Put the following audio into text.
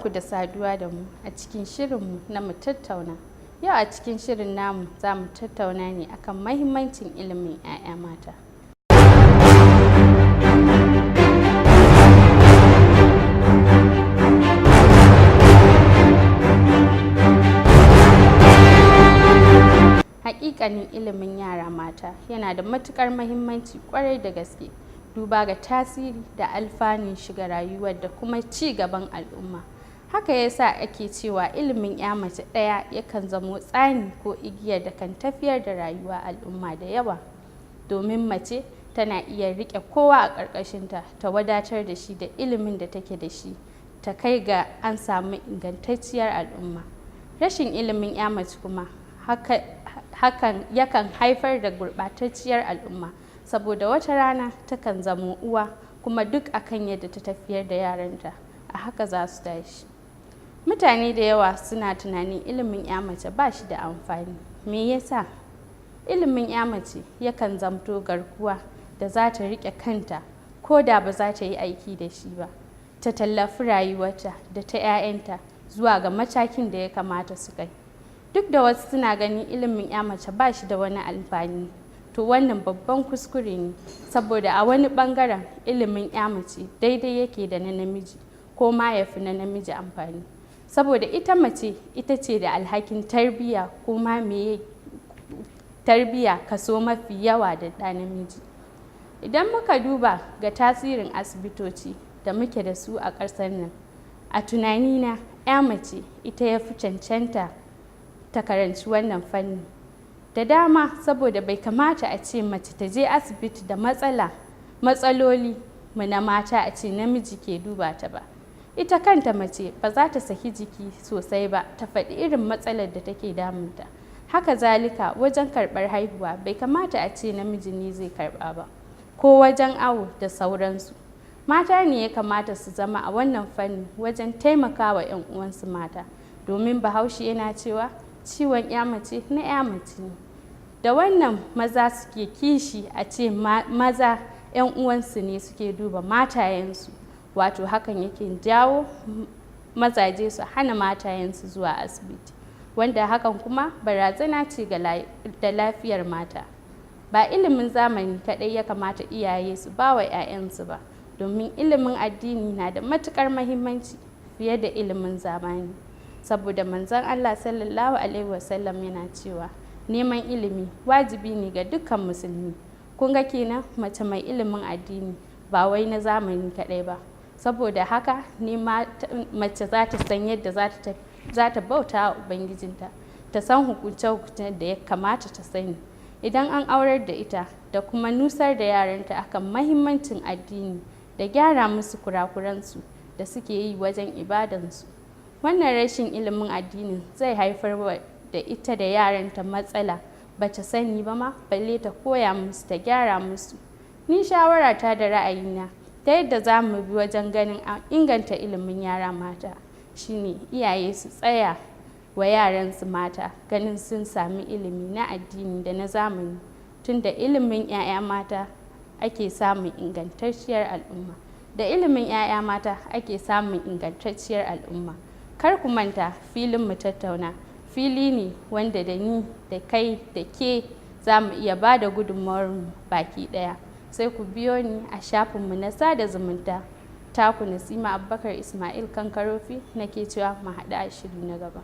Barkanku da saduwa da mu a cikin shirinmu na mu tattauna. Yau a cikin shirin namu za mu tattauna ne akan mahimmancin ilimin 'ya'ya mata. Haƙiƙanin ilimin yara mata yana da matuƙar mahimmanci ƙwarai da gaske, duba ga tasiri da alfanun shiga rayuwar da kuma ci gaban al'umma. Haka ya sa ake cewa ilimin 'ya mace ɗaya yakan zamo tsani ko igiyar da kan tafiyar da rayuwa al'umma da yawa. Domin mace tana iya riƙe kowa a ƙarƙashinta, ta wadatar da shi da ilimin da take da shi, ta kai ga an samu ingantacciyar al'umma. Rashin ilimin 'ya mace kuma hakan yakan haifar da gurɓatacciyar al'umma, saboda wata rana takan zamo uwa, kuma duk akan yadda ta tafiyar da yaranta a haka za su tashi. Mutane da yawa suna tunanin ilimin 'ya mace ba shi da amfani. Me yasa? Ilimin 'ya mace yakan zamto garkuwa da za ta riƙe kanta ko da ba za ta yi aiki da shi ba, ta tallafi rayuwarta da ta 'ya'yanta zuwa ga matakin da ya kamata su kai. Duk da wasu suna ganin ilimin 'ya mace ba shi da wani amfani, to wannan babban kuskure ne, saboda a wani ɓangaren ilimin 'ya mace daidai yake da na namiji ko ma ya fi na namiji amfani. Saboda ita mace ita ce da alhakin tarbiyya, ko ma meye tarbiyya, kaso mafi yawa da ɗa namiji. Idan muka duba ga tasirin asibitoci da muke da su a ƙasar nan, a tunanina 'ya mace ita ya fi cancanta ta karanci wannan fanni da dama, saboda bai kamata a ce mace ta je asibiti da matsala, matsaloli mu na mata, a ce namiji ke duba ta ba. Ita kanta mace ba za ta saki jiki sosai ba ta faɗi irin matsalar da take damunta. Haka zalika wajen karɓar haihuwa, bai kamata a ce namiji ne zai karɓa ba, ko wajen awo da sauransu. Mata ne ya kamata su zama a wannan fanni wajen taimakawa 'yan uwansu mata, domin Bahaushe yana cewa ciwon 'ya mace na 'ya mace ne. Da wannan maza suke kishi a ce maza 'yan uwansu ne suke duba matayensu, wato hakan yake jawo mazaje su hana matayensu zuwa asibiti, wanda hakan kuma barazana ce ga da lafiyar mata. Ba ilimin zamani kaɗai ya kamata iyaye su ba wa 'ya'yansu ba, domin ilimin addini na da matuƙar mahimmanci fiye da ilimin zamani, saboda Manzon Allah sallallahu alaihi wasallam yana cewa neman ilimi wajibi ne ga dukkan musulmi. Kun ga kenan mace mai ilimin addini, ba wai na zamani kaɗai ba. Saboda haka ne mace za ta san yadda za ta bauta wa Ubangijinta, ta san hukunce-hukuncen da ya kamata ta sani idan an aurar da ita, da kuma nusar da yaranta akan mahimmancin addini da gyara musu kurakuransu da suke yi wajen ibadansu. Wannan rashin ilimin addinin zai haifar da ita da yaranta matsala ba ta sani ba ma, balle ta koya musu, ta gyara musu. Ni shawarata da ra'ayina ta yadda za mu bi wajen ganin an inganta ilimin yara mata shine iyaye su tsaya wa yaransu mata ganin sun sami ilimi na addini da na zamani, tunda ilimin 'ya'ya mata ake samun ingantacciyar al'umma. Da ilimin 'ya'ya mata ake samun ingantacciyar al'umma. Kar ku manta, filin mu tattauna fili ne wanda da ni da kai da ke za mu iya ba da gudunmawar mu baki ɗaya. Sai ku biyo ni a shafinmu na sada zumunta. Taku Nasima Abubakar Ismail Kankarofi nake cewa mu haɗu a shiri na gaba.